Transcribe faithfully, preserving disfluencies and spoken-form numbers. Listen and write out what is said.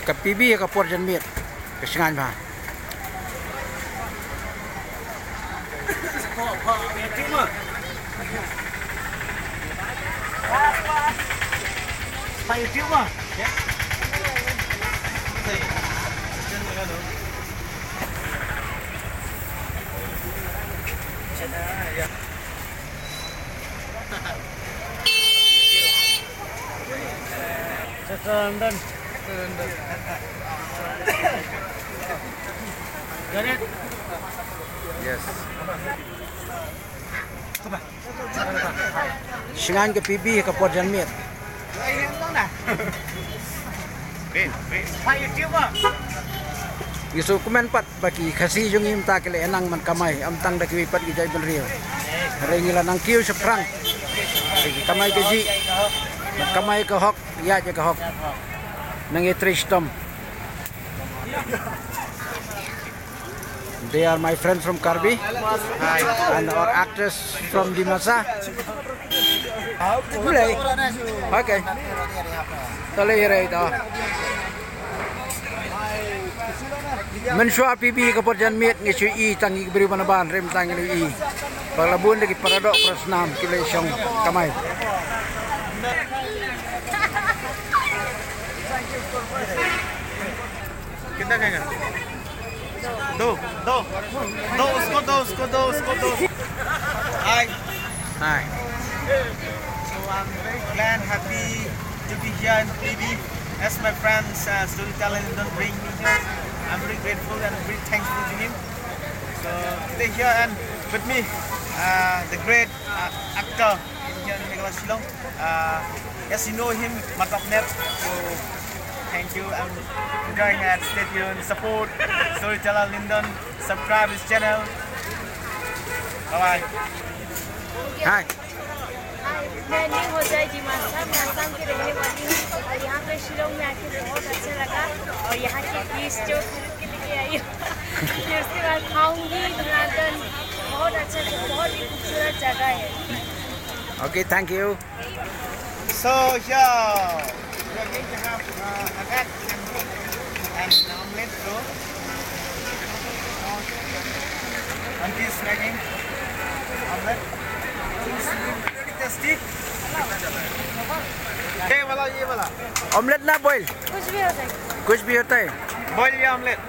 Ka P B ha ka por janmiet. Ka shngain bha. Yes. Shngain ka P B ha ka por janmiet. Ngi sngewkmen pat ba ki Khasi jong ngi mynta ki la ïanang ban kamai, ym tang da kiwei pat ki jaitbynriew. Hynrei ngi la nang kiew shaphrang. Ki kamai kajih, ban kamai ka hok, ïaid ïa ka hok. Nang ïatrei shitom. They are my friends from Karbi. Hi. And our actress from Dimasa. Mlei. Okay. To lei rei to. Mynshuwa P B ka por janmiet ngi shu i tang ngi ki briew ban ban rim tang ngi i. Ba la bun da ki para doh para snam ki leit shong kamai. कितना खाएगा? दो, दो, दो, उसको दो, उसको दो, उसको दो। Hi. Hi. So I'm very glad, happy to be here in P B. As my friends, uh, Storyteller Lindon bring me here. I'm very grateful and very thankful to him. So today here and with me, uh, the great, uh, actor in here in Meghalaya Shillong. Uh, as you know him, Matap Net. So thank you and enjoy ahead. Stay tuned, support Storyteller Lindon, subscribe his channel. Bye bye. Hi. हाय, मैं न्यू होजाई डिमासा, मैं आसाम की रहने वाली हूँ और यहाँ पे शिलोंग में आके बहुत अच्छा लगा और यहाँ के डिश जो खरीद के लेके आई हूँ, फिर उसके बाद खाऊंगी, धनाधन। बहुत अच्छा, बहुत ही खूबसूरत जगह है। Okay, thank you. So, yeah, we are going to have, uh, a red and, and omelette, bro. Auntie is making omelette. It's really tasty. ये वाला, ये वाला। Omelette na boil? कुछ भी हो सकता है। कुछ भी होता है। Boil या omelette?